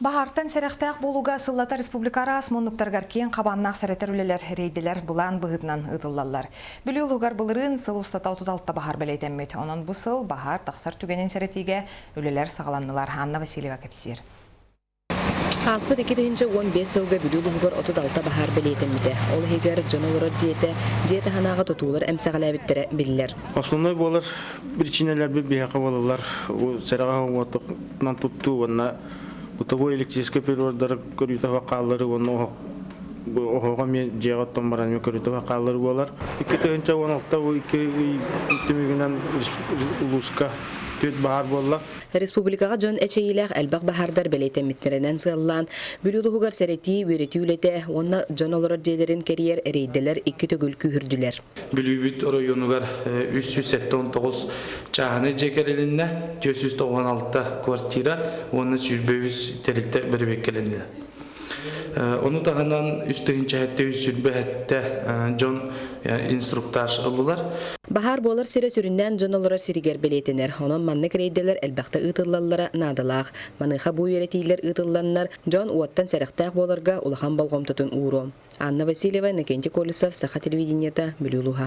Баһаартан сэрэхтээх буолууга сыллата республика араас муннуктарыгар киэҥ хабааннаах сэрэтэр үлэлэр, рейдэлэр былаан быһыытынан ыытыллаллар. Бүлүү улууһугар былырыын сыл устата 36 баһаар бэлиэтэммит. Онон бу сыл баһаар тахсар түгэнин сэрэтиигэ үлэлэр саҕаланнылар. Анна Васильева кэпсиир. Ааспыт 2015 сылга Бүлүү улууһугар 36 баһаар бэлиэтэммитэ. Ол иһигэр дьон олорор дьиэтэ, дьиэ таһынааҕы тутуулар эмсэҕэлээбиттэрэ биллэр. Основной буолар причиналарбыт биһиэхэ буолаллар сэрэҕэ уотунан туттуу уонна бытовой электрическэй прибордары көрүүтэ хааллары уонна оһоҕо эмиэ дьиэҕэ оттон баран эмиэ көрүүтэ хааллары буолар. 2016 бу икки ый түмүгүнэн улууска түөрт баһаар буолла. Республикаҕа дьон эчэйиилээх элбэх баһаардар бэлиэтэммиттэринэн сыаллаан, Бүлүү улууһугар сэрэтии, үөрэтии үлэтэ уонна дьон олорор дьиэлэрин кэрийэр рейдэлэр икки төгүл күүһүрдүлэр. Бүлүүбүт оройуонугар 379 чааһынай дьиэ кэрилиннэ, 496 квартира уонна 23 тэрилтэ бэрэбиэркэлэннилэр. Ону таһынан 3727 дьон инструктаж ыллылар. Баһаар буолар сирэ сүрүннээн дьон олорор сиригэр бэлиэтэнэр. Онон маннык рейдэлэр элбэхтэ ыытыллаллара наадалаах. Маныаха бу үөрэтиилэр ыытылланнар, дьон уоттан сэрэхтээх буоларга улахан болҕомтотун ууруо. Анна Васильева, Иннокентий Колесов, Саха телевидениета, Бүлүү улууһа.